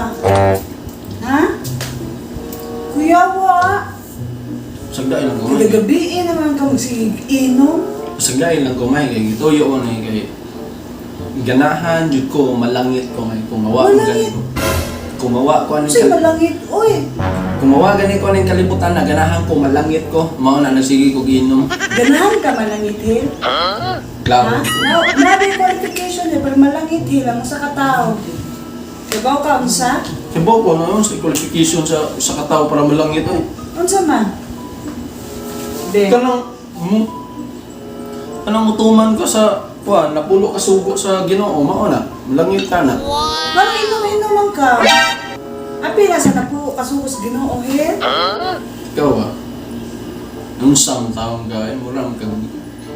ka? Ha? Kuya, wa. Sagdain lang ko Kada may. gabi eh, naman ka magsigig inom. Sagdain lang ko may kay gituyo ko na kay ganahan jud ko malangit ko may kumawa ko gani Malangit? ko. Kumawa ko aning Kasi malangit, oy. Kumawa gani ko aning kalibutan na ganahan ko malangit ko. Mao na nagsige ko giinom. Ganahan ka malangit, Hil? Ha? Klaro. No, nabi qualification eh, pero malangit, Hil, ang usa ka tao. Kabaw ka, unsa? Sibo ko no sa qualification sa katao para malangit oy. Unsa man? Be. Kanang mo anong mutuman ko sa kuan napulo ka sugo sa Ginoo mao na malangit ka na. Parang inom-inom man ka. Apila sa napo kasugos Ginoo, Hil? Ikaw ah. Unsang taong ka eh, murang kag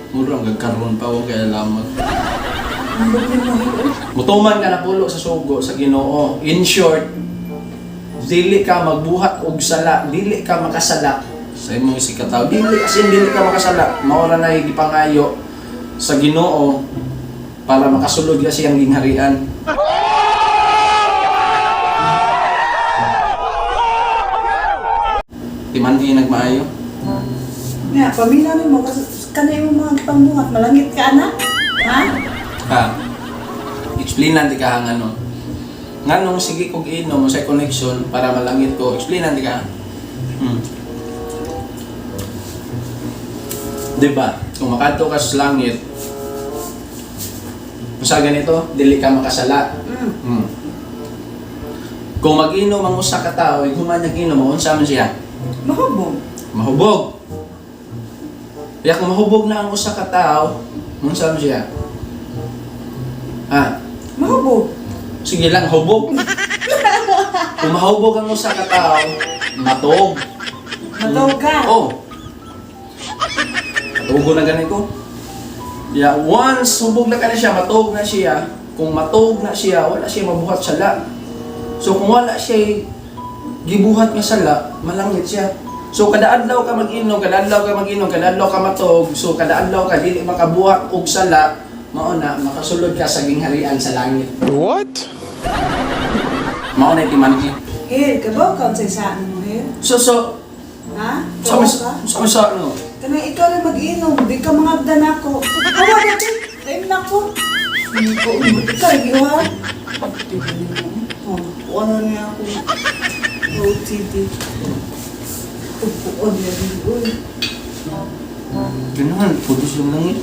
murang kag karon pa wa kay alamat. Ang bukli mo, Hil, oy. Mutuman ka napulo sa sugo sa Ginoo. In short, dili ka magbuhat og sala, dili ka makasala sa imong isikataw. Dili as in dili ka makasala. Mao ra na gipangayo sa Ginoo para makasulod ka siyang gingharian. Timan nagmaayo. Nga, pamilya mo, kasi kanay mo mga pambuhat, malangit ka, anak? Ha? Ha. Explain natin ka ang ano. Nganong sige kog inom sa connection para malangit ko. Explain natin ka. 'Di ba? Kung makadto ka sa langit, kung sa ganito, dili ka makasala. Kung mag-inom ang usa ka tawo, human nag-inom, unsa man siya? Mahubog. Mahubog. Kaya kung mahubog na ang usa ka tawo, unsa man siya? Ha? Mahubog. Sige lang, hubog. Kung mahubog ang usa ka tawo, matuog. Matuog ka. Oo. Oh. Matuog na gani ko. Yeah, once hubog na ka na siya, matuog na siya. Kung matuog na siya, wala siya mabuhat sala. So kung wala siya gibuhat nga sala, malangit siya. So kada adlaw ka mag-inom, kada adlaw ka mag-inom, kada adlaw ka matuog, so kada adlaw ka dili makabuhat og sala, mao na makasulod ka sa gingharian sa langit. What? Mao na timanhi. Hil, kabaw ka unsay saan mo, Hil? So Ha? sa Kabaw ka? sa ano? Kanang ikaw rin mag-inom, di ka mangagdan ako. Awa na, time na ko. Ikaw, iwa. Oh, ano niya ako? OTD. Upuon niya rin, uy. Ganun, pulos yung langit.